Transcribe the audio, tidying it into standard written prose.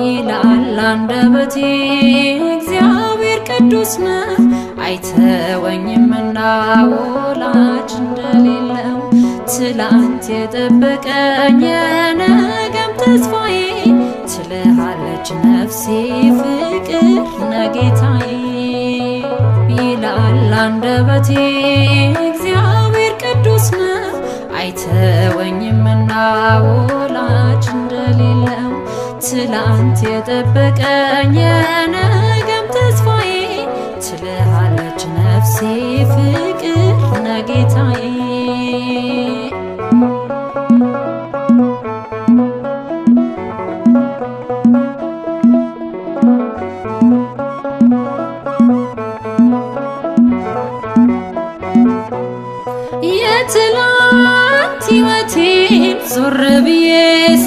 ይላል አንደበቴ፣ እግዚአብሔር ቅዱስ ነው አይተወኝምና ወላጅ እንደሌለው። ትላንት የጠበቀኝ የነገም ተስፋዬ ትልሃለች ነፍሴ፣ ፍቅር ነጌታዬ። ይላል አንደበቴ፣ እግዚአብሔር ቅዱስ ነው አይተወኝምና ወላጅ እንደሌለው። ትላንት የጠበቀኝ የነገም